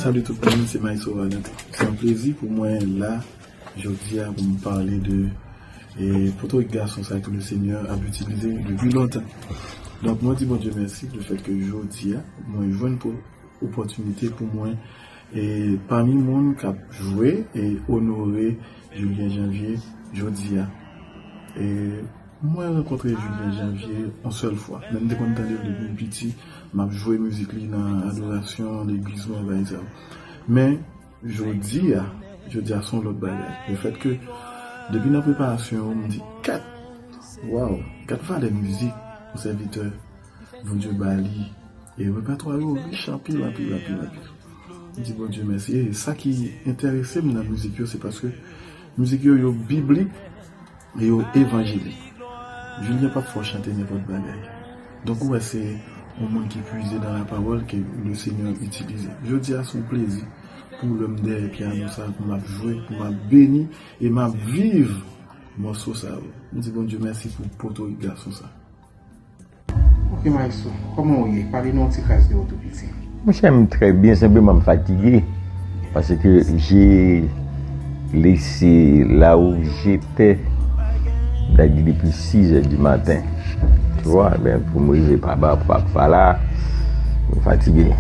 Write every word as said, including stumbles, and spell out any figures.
Salut tout moun, se Maestro Valentin. Se yon plezi pou mwen la jodi a pou m pale de e, potorik gason sa ke le Seigneur ap itilize depi lontan. Donk mwen di Bondye mèsi le fèt ke jodi a mwen jwenn pou opòtinite pou mwen e pami moun k ap jwe e onore Julien Janvier jodi a. E mwen rankontre Julien Janvier yon sèl fwa. Men m te konn tande l depi m piti, m ap jwe mizik li nan adorasyon, legliz mwen, bagay sa yo. Men jodi a, jodi a se yon lòt bagay. Le fèt ke depi nan preparasyon yo, m di, kat, waw, kat valè mizik yon sèvitè Bondye ba li. E repètwa yo rich anpil, anpil, anpil, anpil. M di Bondye mèsi. E sa ki enterese m nan mizik yo, se paske mizik yo, yo biblik e yo evanjelik. Julien p ap fè w chante nenpòt bagay. Donk ou wè se yon moun ki pwize nan lapawòl ke le Seigneur itilize. Jodi a se yon plezi pou lè m dèyè pyano sa, pou m ap jwe, pou m ap beni e m ap viv mòso sa yo. M di Bondye mèsi pou potorik gason sa. Ok maestro, kòman w ye? Pale nou yon ti kras de ou tou piti. Monchè, m trè byen, senpleman m fatige. Parce que j'ai laissé là où j'étais, m ta di depi sis è di maten. Tu vois, ben, pou m rive pa ba, pa, pa la, m fatige.